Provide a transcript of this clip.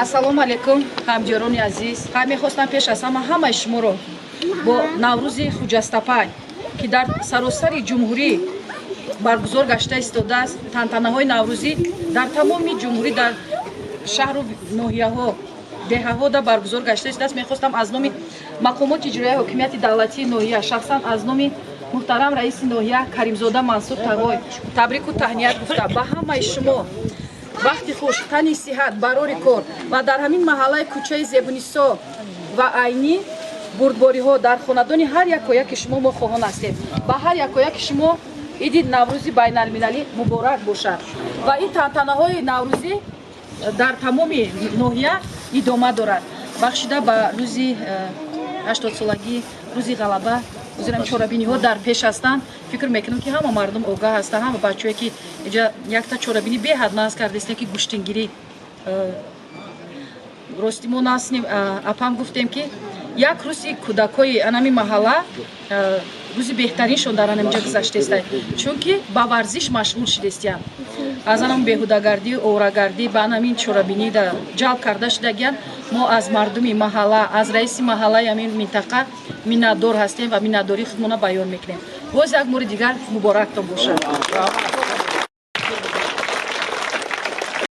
Ассалому алайкум, ҳамҷарони азиз. Мехостам пеш аз ҳама ҳамаи шуморо бо Наврӯзи хуҷастапай, ки дар саросари ҷумҳурӣ баргузор гашта истодааст, тантанаҳои наврӯзӣ дар тамоми ҷумҳурӣ, дар шаҳру ноҳияҳо, деҳаҳо да баргузор гашта истодааст, мехостам аз номи мақомоти иҷроияи ҳокимияти давлатии ноҳия, шахсан аз номи муҳтарам раиси ноҳия Каримзода Мансур Тағой табрику таҳният гуфта, ба ҳамаи шумо вақти хуш, тани сиҳат, барори кор ва дар ҳамин маҳаллаи кӯчаи Зебунисо ва Айнӣ бурдбориҳо дар хонадони ҳар якояки шумо мо хоҳон ҳастем. Ба ҳар якояки шумо иди Наврӯзи байналмилалӣ муборак бошад ва ин тантанаҳои наврӯзӣ дар тамоми ноҳия идома дорад. Бахшида ба рӯзи 80-солагӣ, Рӯзи Ғалаба, ҳозирам чорабиниҳо дар пеш ҳастанд. Фикр мекунам, ки ҳама мардум огаҳ ҳастанд, ҳама бачаҳое, ки инҷа якта чорабинӣ беҳад нағз кардастем, ки гӯштингирӣ. Рости, мо наснем, апам гуфтем, ки як рӯзи кӯдакҳои анами маҳалла рӯзи беҳтариншон дар анаминҷа гузаштеста, чунки ба варзиш машғул шудестиянд, аз анам беҳудагардӣ, оврагардӣ ба анамин чорабинӣ ҷалб карда шудагиянд. Мо аз мардуми маҳалла, аз раиси маҳаллаи ҳамин минтақа миннатдор ҳастем ва миннатдории худмона баён мекунем. Боз як бори дигар муборактон бошад.